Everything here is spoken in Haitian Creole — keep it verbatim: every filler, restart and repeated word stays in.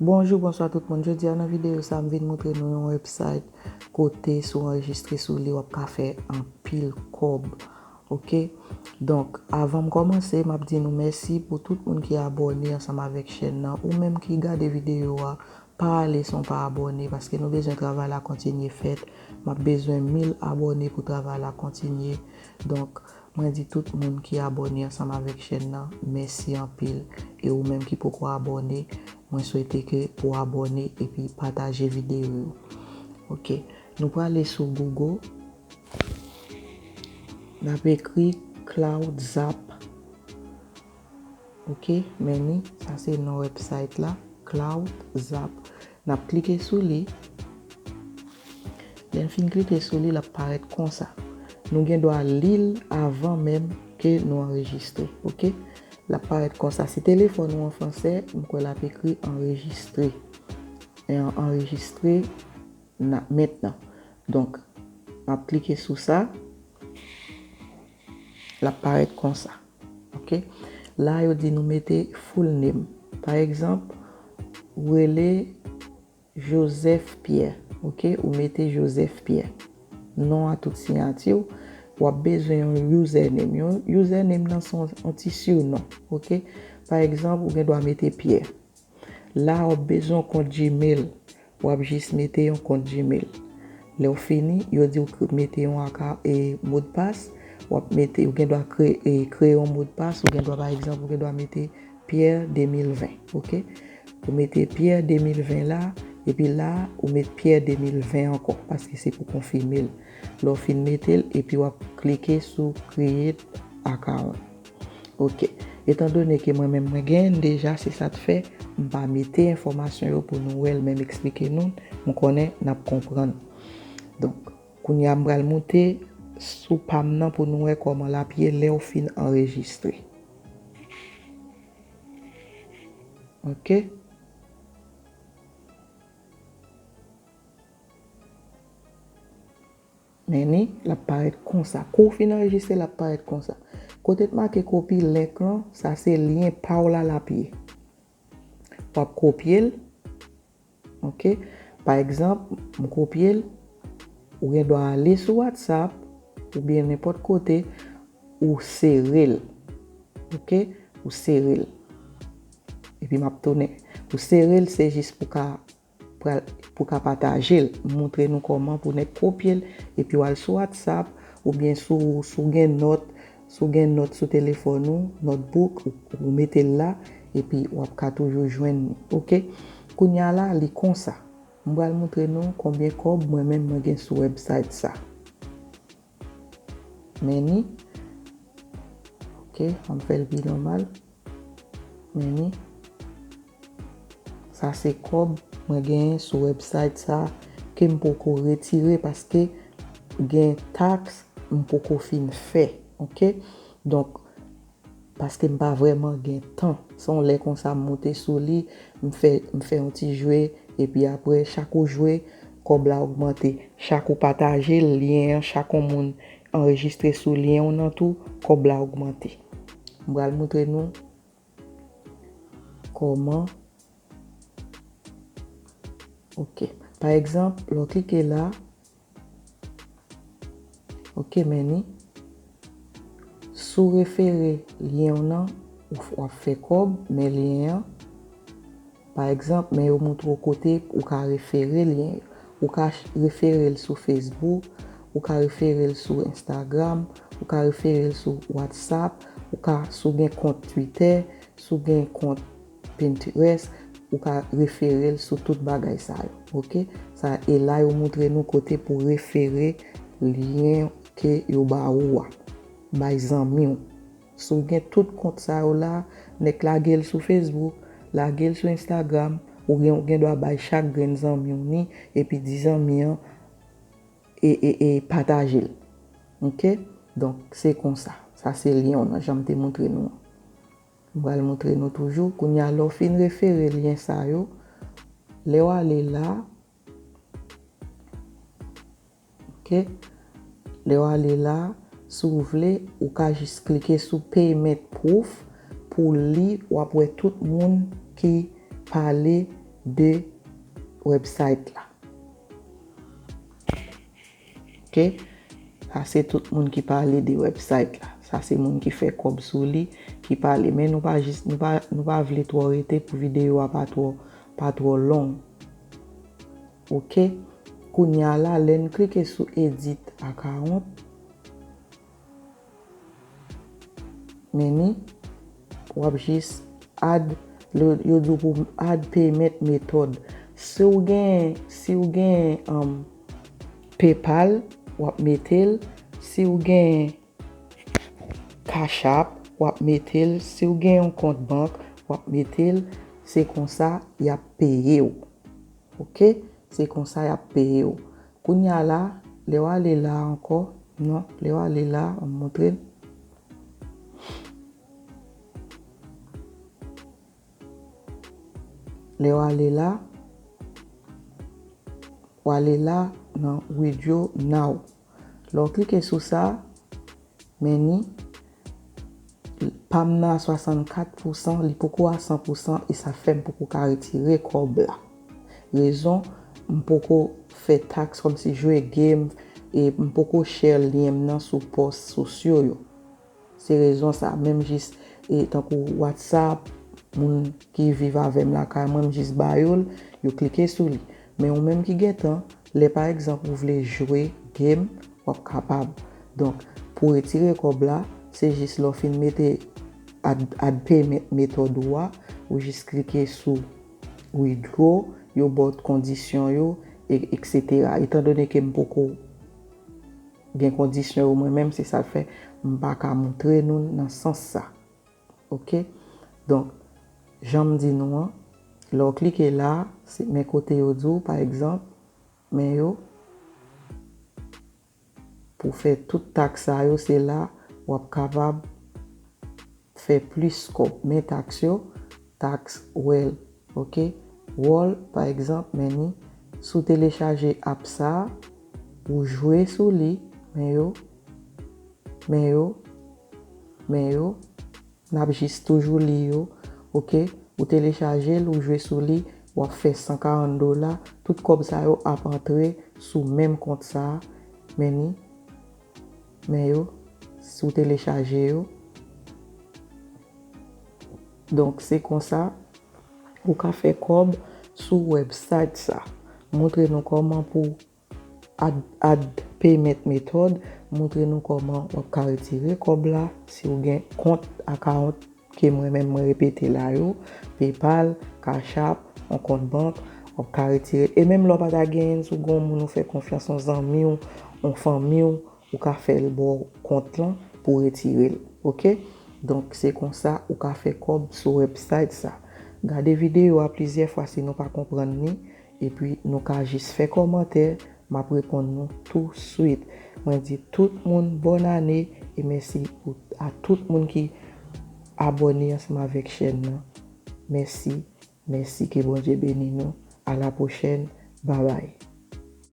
Bonjou, bonswa tout moun. Jodi a nan videyo sa, m vin montre nou yon website kote si w anrejistre sou li, w ap ka fè anpil kòb. Oke? Donk, avan m kòmanse, m ap di nou mèsi pou tout moun ki abòne ansanm avèk chèn nan. Ou menm ki gade videyo a, pa ale san w pa abòne, paske nou bezwen travay la kontinye fèt. M ap bezwen mil abòne pou travay la kontinye. Donk, mwen di tout moun ki abòne ansanm avèk chèn nan, mèsi anpil. E ou menm ki poko abòne, mwen swete ke pou abòne epi pataje videyo yo. Oke, nou prale sou Google. N ap ekri Cloud Zap. Oke, men ni, sa se non website la, Cloud Zap. N ap klike sou li. Lè n fin klike sou li, l ap parèt konsa. Nou gen dwa li l avan menm ke nou anrejistre, oke? L ap parèt konsa. Si telefòn ou an fransè, m kwè l ap ekri anrejistre. E an-, anrejistre na, mentnan. Donk, m ap klike sou sa. L ap parèt konsa. Oke? La, yo di nou mete full name. Pa egzanp, ou rele Joseph Pierre. Oke? Ou mete Joseph Pierre. Non a tout siyati w. W ap bezwen yon username. Yon username nan se yon, yon ti sinon. Oke? Pa egzanp, ou gen dwa mete Pierre. La, w ap bezwen yon kont Gmail. W ap jis mete yon kont Gmail. Lè w fini, yo di w kre-, mete yon aka-, e, modpas. W ap mete, ou gen dwa kre-, e, kreye yon modpas. Ou gen dwa, pa egzanp, ou gen dwa mete Pierre de mil ven, oke? Ou mete Pierre de mil ven la, epi la, ou met Pierre de mil ven ankò, paske se pou konfime l. Lè w fin mete l, epi w ap klike sou Create Account. Oke. Etandone ke mwen menm mwen genyen l deja, se sa k fè m pa mete enfòmasyon yo pou nou wè l, men m eksplike nou, m konnen n ap konprann. Donk, kounye a m pral moute sou pa m nan pou nou wè kòman l ap ye lè w fin anrejistre. Oke. Men ni, l ap parèt konsa. Kou w fin anrejistre, l ap parèt konsa. Kote t make kopi link lan, sa se lyen pa w la l ap ye. W ap kopye l. Oke? Pa egzanp, m kopye l. Ou gen dwa ale sou WhatsApp oubyen nenpòt kote, ou sere l. Oke? Ou sere l. Epi m ap tounen. Ou sere l, se jis pou ka pral, pou ka pataje l. M montre nou kòman pou nèg kopye l, epi w al sou WhatsApp, oubyen sou, si w gen nòt, si w gen nòt sou telefòn ou, notebook, ou, ou mete l la, epi w ap ka toujou jwenn li. Oke? Kounye a la, li konsa. M pral montre nou konbyen kòb mwen menm mwen gen sou website sa. Men ni. Oke, an m fè l pi nòmal. Men ni. Sa se kòb mwen genyen sou website sa ke m poko retire paske gen taks m poko fin fè. Oke? Donk, paske m pa vrèman gen tan. Se yon lè konsa m moute sou li, m fè, m fè yon ti jwe, epi apre, chak ou jwe, kòb la ogmante. Chak ou pataje lyen an, chak yon moun anrejistre sou lyen w nan tou, kòb la ogmante. M pral montre nou kòman. Oke. Pa egzanp, lè w klike la, oke, men ni. Si w refere lyen w nan, ou f-, w ap fè kòb, men lyen an. Pa egzanp, men yo montre w kote ou ka refere lyen yo. Ou ka ch-, refere l sou Facebook, ou ka refere l sou Instagram, ou ka refere l sou WhatsApp, ou ka, si w gen kont Twitter, si w gen kont Pinterest, ou ka refere l sou tout bagay sa yo, oke? Sa, e la yo montre nou kote pou refere lyen ke yo ba ou a, bay zanmi w. Si w gen tout kont sa yo la, nèk lage l sou Facebook, lage l sou Instagram, ou gen, ou gen dwa bay chak grenn zanmi w ni, epi di zanmi an, e, e, e pataje l. Oke? Donk, se konsa. Sa se lyen w nan, jan m te montre nou an. M pral montre nou toujou. Kounye a, lè w fin refere lyen sa yo, lè w ale la, oke? Lè w ale la, si w vle, ou ka jis klike sou Payment Proof pou li, w ap wè tout moun ki pale de website la. Ok? Sa se tout moun ki pale de website la. Sa se moun ki fè kòb sou li, ki pale. Men nou pa jis, nou pa, nou pa vle twò rete pou videyo a pa twò, pa twò long. Ok? Kounye a la, lè n klike sou edit account, men ni, w ap jis add, yo, yo di w pou add payment method. Si w gen, si w gen, um, PayPal, w ap mete l. Si w gen Cash App, w ap mete l. Si w gen yon kont bank, w ap mete l. Se konsa y ap peye w. Ok? Se konsa y ap peye w. Kounye a la, lè w ale la ankò, non, lè w ale la, m montre l. Lè w ale la, w ale la nan Withdraw Now. Lè w klike sou sa, men ni, pa m nan a swasannkat pousan, li poko a san pousan, e sa fè m poko ka retire kòb la. Rezon, m poko fè taks kòmsi jwe game, e m poko share lyen m nan sou pòs sosyo yo. Se rezon sa, menm jis, e, tankou WhatsApp, moun ki viv avè m lakay mwen, m jis ba yo l, yo klike sou li. Men ou menm ki gentan, lè pa egzanp ou vle jwe game, w ap kapab. Donk, pou retire kòb la, se jis lè w fin mete add, add payment method ou a, ou jis klike sou withdraw, yo ba w kondisyon yo, e, etsetera. Etandone ke m poko gen kondisyon yo mwen menm, se sa k fè m pa ka montre nou nan sans sa. Ok? Donk, jan m di nou an, lè w klike la, se men kote yo di w, pa egzanp, men yo, pou fè tout taks sa yo, se la w ap kapab fè plis kòb. Men taks yo, taks Whale, ok? Whale, pa egzanp, men ni, si w telechaje app sa, ou jwe sou li, men yo, men yo, men yo, n ap jis toujou li yo, ok? Ou telechaje l, ou jwe sou li, w ap fè san karant dola, tout kòb sa yo ap antre sou menm kont sa, men ni, men yo, si w telechaje yo. Donk, se konsa, ou ka fè kòb sou website sa. Montre nou kòman pou add, add payment method, montre nou kòman w ap ka retire kòb la, si w gen kont, account, ke mwen menm mwen repete la yo, PayPal, Cash App, yon kont bank, w ap ka retire. E menm lè w pa ta genyen, si w gen yon moun ou fè konfyans, yon zanmi w, yon fanmi w, ou ka fè l ba w kont lan pou w retire l. Ok? Donk, se konsa ou ka fè kòb sou website sa. Gade videyo a plizyè fwa si nou pa konprann li, epi nou ka jis fè kòmantè, m ap reponn nou tou swit. Mwen di tout moun bòn ane e mèsi pou, a tout moun ki abòne ansanm avèk chèn nan. Mèsi, mèsi, ke Bondye beni nou. A la pwochèn. Babay.